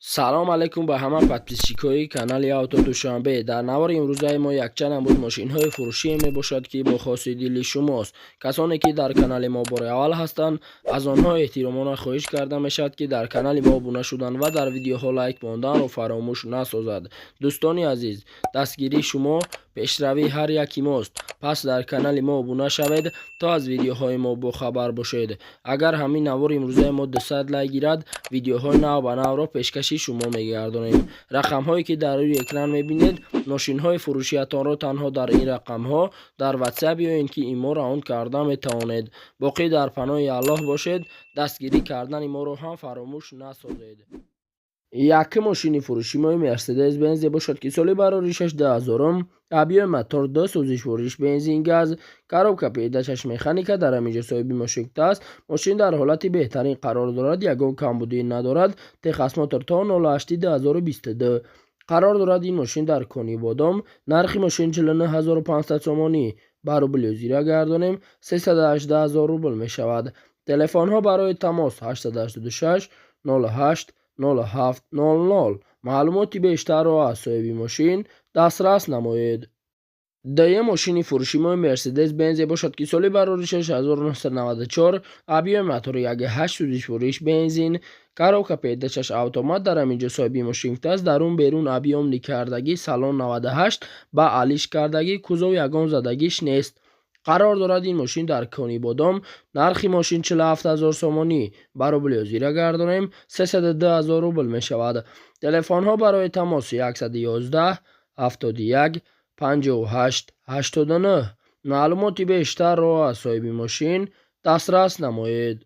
Салом алейкум ба ҳама подписчикои канали Авто Душанбе. Дар навори имрӯзаи мо якчанд намуд мошинҳои фурӯшие мебошад, ки бо хоси дили шумост. Касоне ки дар канали мо бори аввал ҳастанд, аз онҳо эҳтиромона хоҳиш карда мешавад, ки дар канали мо обуна шудан ва дар видеоҳо лайк монданро фаромӯш насозад. Дӯстони азиз, дастгирии шумо пешравии ҳар яки мост. Пас дар канали мо обуна шавед, то аз видеоҳои мо бохабар бошед. Агар ҳамин навори имрӯзаи мо 200 лайк гирад, видеоҳои нав ба навро пешкаши шумо мегардонем. Рақамҳое ки дар рӯи экран мебинед, мошинҳои фурӯшиятонро танҳо дар ин рақамҳо дар WhatsApp ё ин ки имо равон карда метавонед. Боқӣ дар паноҳи Аллоҳ бошед, дастгирӣ кардани моро ҳам фаромӯш насозед. Якум мошини фурӯши мои Мерседес Бензе бошад, ки соли бароришаш 2000-ум, объёми мотор 2, сӯзишвориш бензин газ, коробка передачаш механика. Дар ҳамин ҷо соҳиби мошин аст. Мошин дар ҳолати беҳтарин қарор дорад, ягон камбудӣ надорад. Техосмотр то 08.2022. Қарор дорад ин мошин дар Конибодом. Нархи мошин 49 500 сомонӣ, ба рубли ҳозира гардонем, 318 ҳазор рубл мешавад. Телефонҳо барои тамос 886 08 07 00. Маълумоти бештарро аз соҳиби мошин дастрас намоед. Дуюм мошини фурӯши мои Мерседес Бензе бошад, ки соли бароришаш 1994, объёми мотори 1.8, сӯзишвориш бензин, коробка передачаш автомат. Дар ҳамин ҷо соҳиби мошин гуфтааст, дарун берун объёмный кардагӣ, салон 98 ба алиш кардагӣ, кузов ягон задагиш нест. Қарор дорад ин мошин дар Конибодом. Нархи мошин 47 ҳазор сомонӣ, ба рубли ҳозира гардонем, 302 ҳазор рубл мешавад. Телефонҳо барои тамос 111 71 58 89. Маълумоти бештарро аз соҳиби мошин дастрас намоед.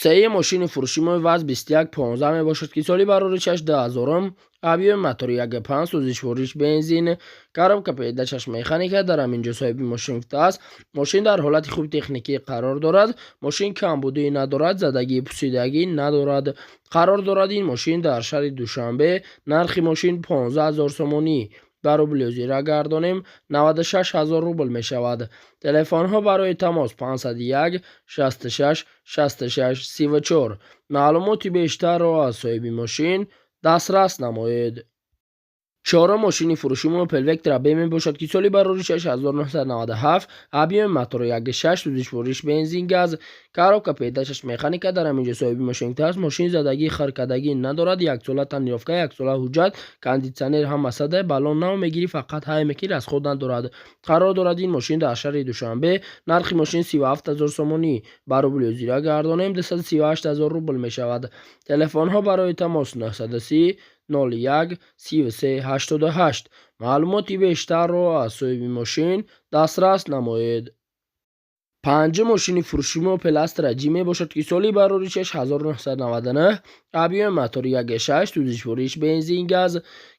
Сеюм мошини фурӯши мои ВАЗ 2115 мебошад, ки соли бароришаш 2000-ум, объёми мотори 1.5, сӯзишвориш бензин, коробка передачаш механика. Дар ҳамин ҷо соҳиби мошин гуфтааст, мошин дар ҳолати хуби техникӣ қарор дорад, мошин камбудӣ надорад, задагӣ пусидагӣ надорад. Қарор дорад ин мошин дар шаҳри Душанбе. Нархи мошин 15 ҳазор сомонӣ, ба рубли ҳозира гардонем, 96 ҳазор рубл мешавад. Телефонҳо барои тамос 501 66 66 34. Маълумоти бештарро аз соҳиби мошин дастрас намоед. Чорум мошини фурӯши мо Опел Вектра Б мебошад, ки соли бароришаш 1997, объёми мотори 1.6, сӯзишвориш бензин газ, коробка передачаш механика. Дар ҳамин ҷо соҳиби мошин гуфтааст, мошин задагӣ хиркадагӣ надорад, яксола тонировка, яксола ҳуҷҷат, кондитсионер ҳама сада, баллон нав мегирӣ, фақат ҳай мекунӣ, расход надорад. Қарор дорад ин мошин дар шаҳри Душанбе. Нархи мошин 37 ҳазор сомонӣ, ба рубли ҳозира гардонем, 238 ҳазор рубл мешавад. Телефонҳо барои тамос 930 01 33 88. Маълумоти бештарро аз соҳиби мошин дастрас намоед. Панҷум мошини фурӯши мо Опел Астра Ҷи мебошад, ки соли бароришаш 1999, объёми мотори 1.6, сӯзишвориш бензин газ,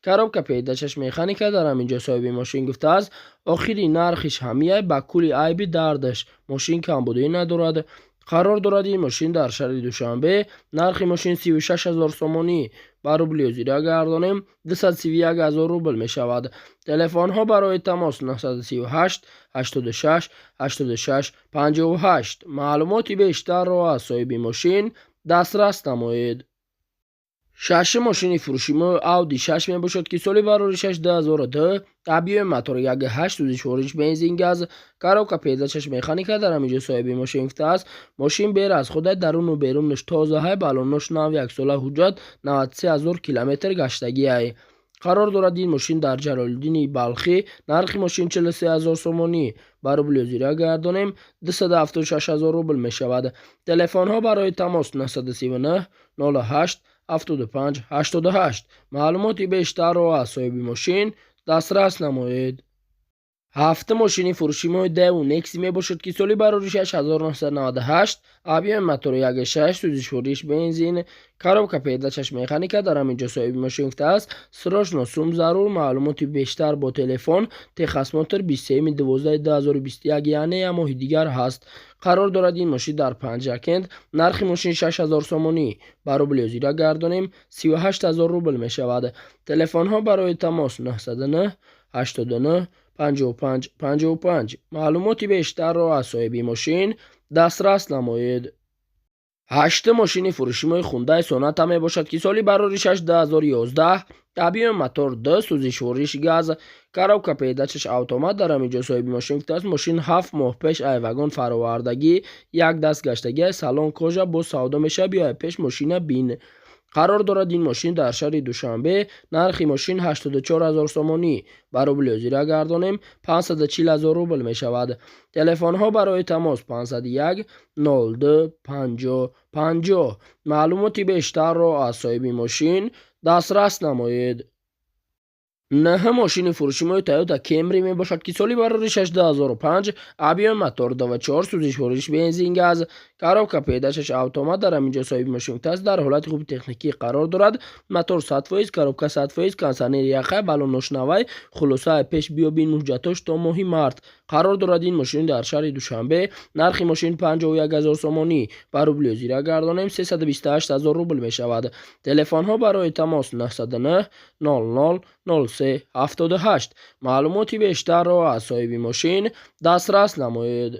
коробка передачаш механика. Дар ҳамин ҷо соҳиби мошин гуфтааст, охири нархиш ҳамияй, ба кулли айби дардаш, мошин камбудӣ надорад. Қарор дорад ин мошин дар шаҳри Душанбе. Нархи мошин 36 ҳазор сомонӣ, ба рубли ҳозира гардонем, 231 ҳазор рубл мешавад. Телефонҳо барои тамос 938 86 86 58. Маълумоти бештарро аз соҳиби мошин дастрас намоед. Шашум мошини фурӯши мо Audi 6 мебошад, ки соли бароришаш 2002, объёми мотори 1.8, сӯзишвориш бензин газ, коробка передачаш механика. Дар ҳамин ҷо соҳиби мошин гуфтааст, мошин бер аз худа, даруну берунаш тозаҳай, баллонош нав, яксола ҳуҷҷат, 93 ҳазор километр гаштагиай. Қарор дорад ин мошин дар Ҷалолиддини Балхӣ. Нархи мошин 43 ҳазор сомонӣ, ба рубли ҳозира гардонем, 276 ҳазор рубл мешавад. Телефонҳо барои тамос 939 08 75 88. Маълумоти бештарро аз соҳиби мошин дастрас намоед. Ҳафтум мошини фурӯши мои Дэу Некси мебошад, ки соли бароришаш 1998, объёми мотори 1.6, сӯзишвориш бензин, коробка передачаш механика. Дар ҳамин ҷо соҳиби мошин гуфтааст, срочно сум зарур, маълумоти бештар бо телефон. Техосмотр 23.12.2021, яъне як моҳи дигар ҳаст. Қарор дорад ин мошин дар Панҷакент. Нархи мошин 6 ҳазор сомонӣ, ба рубли ҳозира гардонем, 38 ҳазор рубл мешавад. Телефонҳо барои тамос 909 89 55 55. Маълумоти бештарро аз соҳиби мошин дастрас намоед. Ҳаштум мошини фурӯшимои Хундай Соната мебошад, ки соли бароришаш 2011, объёми мотор 2, сӯзишвориш газ, коробка передачаш автомат. Дар ҳамин ҷо соҳиби мошин гуфтааст, мошин 7 моҳ пеш ай вагон фаровардагӣ, як даст гаштагӣ, салон кожа, боз савдо мешавад, биёяд пеш, мошина бин. Қарор дорад ин мошин дар шаҳри Душанбе. Нархи мошин 84 ҳазор сомонӣ, ба рубли ҳозира гардонем, 540 ҳазор рубл мешавад. Телефонҳо барои тамос 501 02 50 50. Маълумоти бештарро аз соҳиби мошин дастрас намоед. Нӯҳум мошини фурӯшимои Тойота Кемри мебошад, ки соли бароришаш 2005, объёми мотор 2,4, сӯзишвориш бензин газ, коробка передачаш автомат. Дар ҳамин ҷо соҳиби мошин гуфтааст, дар ҳолати хуби техникӣ қарор дорад, мотор 100%, коробка 100%, кондитсионери яхай, баллонош навай. Хулоса, пеш биёбин, муҳҷатош то моҳи март. Қарор дорад ин мошин дар шаҳри Душанбе. Нархи мошин 51 ҳазор сомонӣ, ба рубли ҳозира гардонем, 328 ҳазор рубл мешавад. Телефонҳо барои тамос 909 00 03 78. Маълумоти бештарро аз соҳиби мошин дастрас намоед.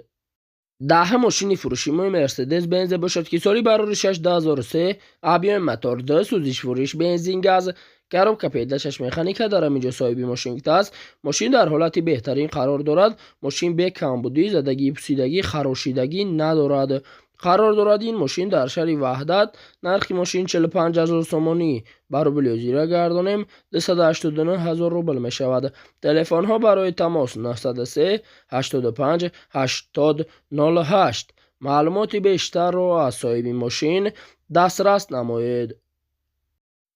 Даҳум мошини фурӯшимои Мерседес Бензе бошад, ки соли бароришаш 2003, объёми мотор 2, сӯзишвориш бензин газ, коробка передачаш механика. Дар ҳамин ҷо соҳиби мошин гуфтааст, мошин дар ҳолати беҳтарин қарор дорад, мошин бе камбудӣ, задагӣ, пусидагӣ, харошидагӣ надорад. Қарор дорад ин мошин дар шаҳри Ваҳдат. Нархи мошин 45 ҳазор сомонӣ, ба рубли ҳозира гардонем, 289 ҳазор рубл мешавад. Телефонҳо барои тамос 903 85 80 08. Маълумоти бештарро аз соҳиби мошин дастрас намоед.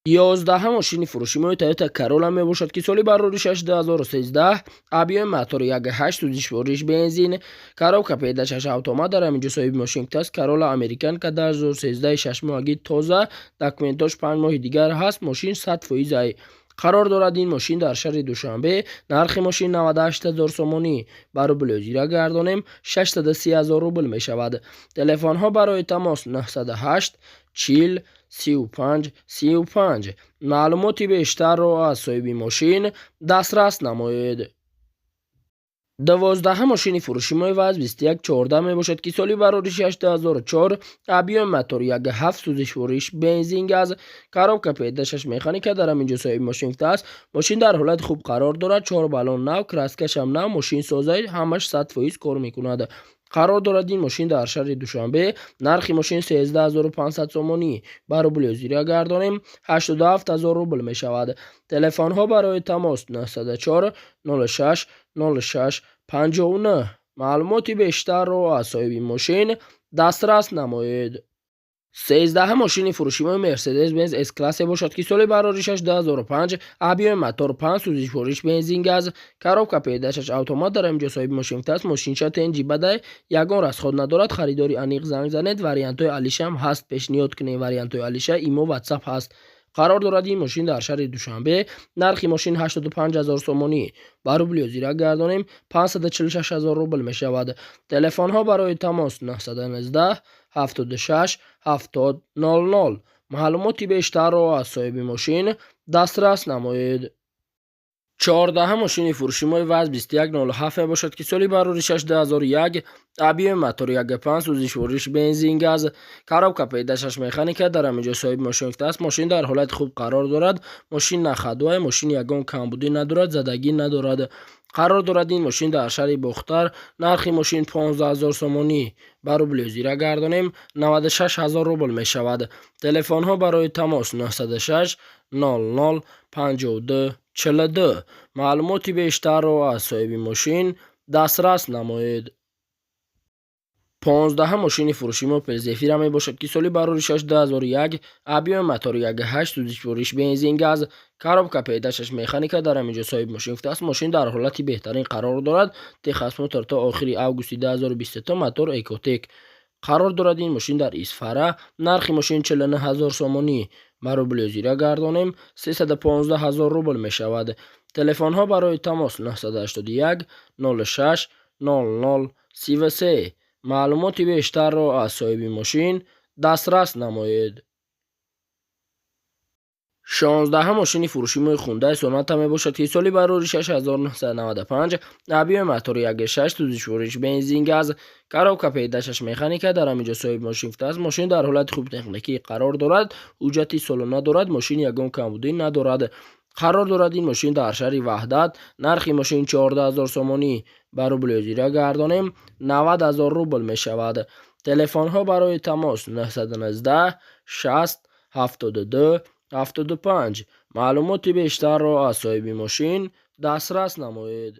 11-ум мошини фурӯшимои Тойота Королла мебошад, ки соли бароришаш 2013, объёми мотори 1,8, сӯзишвориш бензин, коробка передачаш автомат. Дар ҳамин ҷо соҳиби мошин гуфтааст, Королла американка 2013, 6 моҳагӣ, тоза, документош 5 моҳи дигар ҳаст, мошин 100% ай. Қарор дорад ин мошин дар шаҳри Душанбе. Нархи мошин 98 ҳазор сомонӣ, ба рубли ҳозира гардонем, 630 ҳазор рубл мешавад. Телефонҳо барои тамос 908 40 35 35. Маълумоти бештарро аз соҳиби мошин дастрас намоед. 12-ум мошини фурӯшимои ВАЗ 2114 мебошад, ки соли бароришаш 2004, объёми мотор 1,7, сӯзишвориш бензин газ, коробка передачаш механика. Дар ҳамин ҷо соҳиби мошин гуфтааст, мошин дар ҳолати хуб қарор дорад, чор баллон нав, краскашам нав, мошин соза, ҳамаш 100% кор мекунад. Қарор дорад ин мошин дар шаҳри Душанбе. Нархи мошин 13 500 сомонӣ, ба рубли ҳозира гардонем, 87 ҳазор рубл мешавад. Телефонҳо барои тамос 904 06 06 59. Маълумоти бештарро аз соҳиби мошин дастрас намоед. 13-ум мошини фурӯшимои Мерседес Бенз С классе бошад, ки соли бароришаш 2005, объёми мотор 5, сӯзишвориш бензин газ, коробка передачаш автомат. Дар ҳамин ҷо соҳиби мошин гуфтааст, мошинча тенҷи бадай, ягон расход надорад. Харидори аниқ занг занед, вариантҳои алишам ҳаст, пешниҳод кунем вариантҳои алиша, имо, Ватсап ҳаст. Қарор дорад ин мошин дар шаҳри Душанбе. Нархи мошин 85 ҳазор сомонӣ, ба рубли ҳозира гардонем, 546 ҳазор рубл мешавад. Телефонҳо барои тамос 919 76 70 00. Маълумоти бештарро аз соҳиби мошин дастрас намоед. 14-ум мошини фурӯшимои ВАЗ 2107 мебошад, ки соли бароришаш 2001, объёми мотор 1,5, сӯзишвориш бензин газ, коробка передачаш механика. Дар ҳамин ҷо соҳиби мошин гуфтааст, мошин дар ҳолати хуб қарор дорад, мошин на ходовой, мошин ягон камбудӣ надорад, задагӣ надорад. Қарор дорад ин мошин дар шаҳри Бохтар. Нархи мошин 15 ҳазор сомонӣ, ба рубли ҳозира гардонем, 96 ҳазор рубл мешавад. Телефонҳо барои тамос 906 00 52 42. Маълумоти бештарро аз соҳиби мошин дастрас намоед. 15-ум мошини фурӯшимо Опел Зефира мебошад, ки соли бароришаш 2001, объёми мотори 1,8, сӯзишвориш бензин газ, коробка передачаш механика. Дар ҳамин ҷо соҳиби мошин гуфтааст, мошин дар ҳолати беҳтарин қарор дорад, техосмотр то охири августи 2023, мотор Экотек. Қарор дорад ин мошин дар Исфара. Нархи мошин 49 ҳазор сомонӣ, ба рубли ҳозира гардонем, 315 ҳазор рубл мешавад. Телефонҳо барои тамос 981 06 00 33. Маълумоти бештарро аз соҳиби мошин дастрас намоед. 16-ҳам мошини фурӯшии Хундай Соната мебошад, ки соли барори 6995, объёми мотори 1.6, сӯзишвориш бензин, газ, коробка передачаш механика. Дар ҳамин ҷо соҳиби мошин гуфтааст, мошин дар ҳолати хуби техникӣ қарор дорад, ҳуҷҷати солона дорад, мошин ягон камбудӣ надорад. Қарор дорад ин мошин дар шаҳри Ваҳдат. Нархи мошин 14 000 сомонӣ, ба рубли ҳозира гардонем, 90 000 рубл мешавад. Телефонҳо барои тамос: 919 60 72 75. Маълумоти бештарро аз соҳиби мошин дастрас намоед.